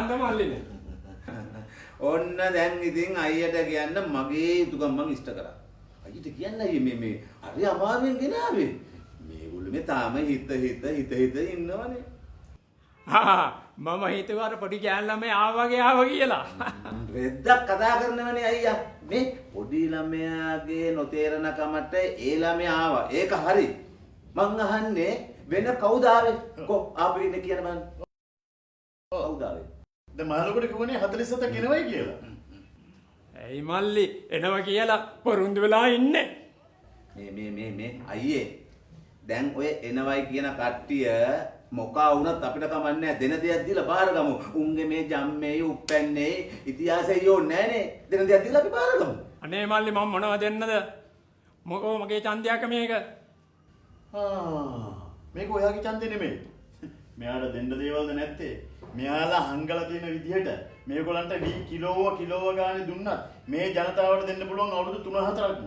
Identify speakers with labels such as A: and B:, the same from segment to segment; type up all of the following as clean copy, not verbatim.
A: දාන්න මල්ලිනේ.
B: ඔන්න දැන් ඉතින් අයියට කියන්න මගේ යුතුයකම් මං ඉෂ්ට කරා. අයියට කියන්න අයියේ මේ මේ හරි අමාරුවෙන් ගෙනාවේ. මේගොල්ලෝ මේ තාම හිත හිත හිත හිත ඉන්නවනේ.
A: ආ මම හිතුවා අර පොඩි ගෑන් ළමයා ආවා වගේ ආවා කියලා.
B: රෙද්දක් කතා කරනවනේ අයියා. මේ පොඩි ළමයාගේ නොතේරෙන කමට ඒ ළමයා ආවා. ඒක හරි. මං අහන්නේ වෙන කවුද ආවේ? කො ආපු ඉන්නේ කියන බලන්න. කවුද ආවේ?
C: දැන් මහලොකුට කිව්වනේ 47ක් එනවයි කියලා.
A: ඇයි මල්ලි එනවා කියලා පොරුන්දු වෙලා ඉන්නේ?
B: මේ මේ මේ මේ අයියේ දැන් ඔය එනවයි කියන කට්ටිය මොකා වුණත් අපිට කමන්නේ නැහැ. දෙන දෙයක් දීලා බාර ගමු. උන්ගේ මේ ජම්මේයි උප්පැන්නේ ඉතිහාසය ඕනේ නෑනේ. දෙන දෙයක් දීලා අපි බාර ගමු.
A: අනේ මල්ලි මම මොනවද දෙන්නද? මොකෝ මගේ ඡන්දයක් මේක.
C: ආ මේක ඔයාගේ ඡන්දේ නෙමෙයි. මෙයාට දෙන්න දේවල්ද නැත්තේ? මෙයාලා හංගලා තියෙන විදිහට මේගොල්ලන්ට වී කිලෝව කිලෝව ගානේ දුන්නත් මේ ජනතාවට දෙන්න පුළුවන් අවුරුදු 3-4ක්ම.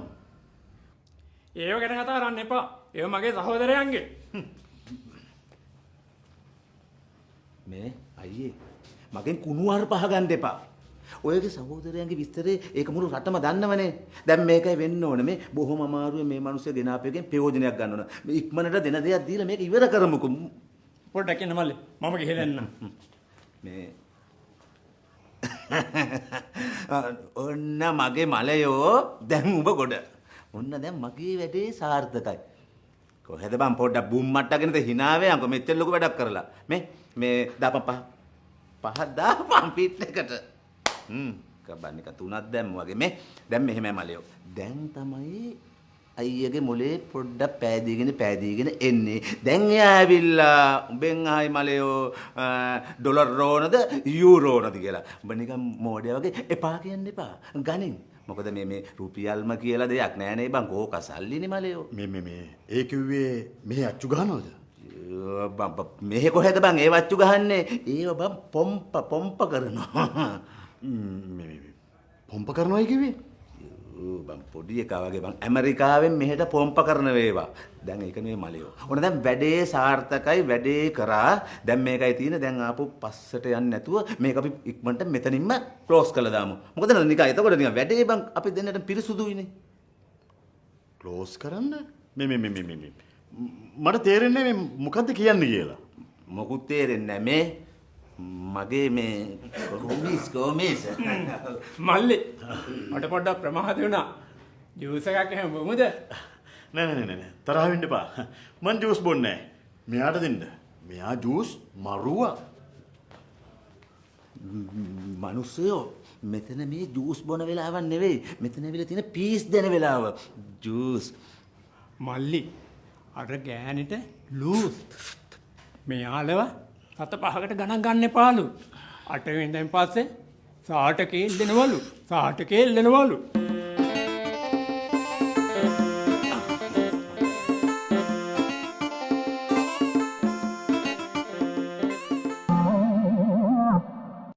A: ඒව ගැන කතා කරන්න එපා. ඒව මගේ සහෝදරයන්ගේ.
B: මේ අයියේ මගෙන් කුණු අර පහ ගන්න එපා. ඔයගේ සහෝදරයන්ගේ විස්තරේ ඒක මුළු රටම දන්නවනේ. දැන් මේකයි වෙන්න ඕනේ. මේ බොහොම අමාරුවෙන් මේ මිනිස්සු ගෙන ආපු එකෙන් ප්‍රයෝජනයක් ගන්න ඕන. මේ ඉක්මනට දෙන දෙයක් දීලා මේක ඉවර කරමුකෝ.
A: පොඩ්ඩක් ඉන්න මල්ලි. මම ගිහලා එන්නම්.
B: මේ ඔන්න මගේ මලයෝ දැන් උඹ ගොඩ. ඔන්න දැන් මගේ වැඩේ සාර්ථකයි. කොහෙද බං පොඩ්ඩක් බුම් මට්ටගෙනද හිනා වෙයන්කෝ මෙච්චර ලොකු වැඩක් කරලා. මේ මේ දාපන් පහ. පහ දාපන් පිට එකට. හ්ම් කබන් එක තුනක් දැම්ම වගේ මේ දැන් මෙහෙමයි මලයෝ. දැන් තමයි අයියගේ මොලේ පොඩ්ඩක් පෑදීගෙන පෑදීගෙන එන්නේ. දැන් එයා ඇවිල්ලා උඹෙන් ආයි මලයෝ ඩොලර් ඕනද යූරෝ ඕනද කියලා. උඹ නිකන් මෝඩයා වගේ එපා කියන්න එපා. ගනින්. මොකද මේ මේ රුපියල්ම කියලා දෙයක් නෑ නේ බං. කෝක සල්ලිනේ මලයෝ.
C: මේ මේ මේ ඒ කිව්වේ මෙහෙ අච්චු ගහනවද?
B: බං මෙහෙ කොහෙද බං ඒ වච්චු ගහන්නේ? ඒව බං පොම්ප පොම්ප කරනවා.
C: මේ මේ පොම්ප කරනවයි කිව්වේ?
B: බං පොඩි එකා වගේ බං ඇමරිකාවෙන් මෙහෙට පොම්ප කරන වේවා. දැන් ඒක නෙවෙයි මලයෝ. ඔන්න දැන් වැඩේ සාර්ථකයි වැඩේ කරා. දැන් මේකයි තියෙන්නේ. දැන් ආපහු පස්සට යන්නේ නැතුව මේක අපි ඉක්මනට මෙතනින්ම ක්ලෝස් කරලා දාමු. මොකද නිකන් එතකොට නිකන් වැඩේ බං අපි දෙන්නට පිරිසුදුයිනේ.
C: ක්ලෝස් කරන්න? මේ මේ මේ මේ මේ මට තේරෙන්නේ මේ මොකද්ද කියන්නේ කියලා.
B: මොකුත් තේරෙන්නේ නැහැ මේ මගේ මේ කොමිස් කොමිස්.
A: මල්ලි මට පොඩ්ඩක් ප්‍රමාද වුණා. ජූස් එකක් එහෙම බොමුද?
C: නෑ නෑ නෑ නෑ තරහ වෙන්න එපා. මං ජූස් බොන්නේ නෑ. මෙයාට දෙන්න. මෙයා ජූස් මරුවා.
B: මිනිස්සයෝ මෙතන මේ ජූස් බොන වෙලාවක් නෙවෙයි. මෙතන ඇවිල්ලා තියෙන පීස් දෙන වෙලාව. ජූස්
A: මල්ලි අර ගෑනිට ලූස්. මෙයාලව සත පහකට ගණන් ගන්න එපාලු. අට වෙනිදාන් පස්සේ සාට කේල් දෙනවලු. සාට කේල් දෙනවලු.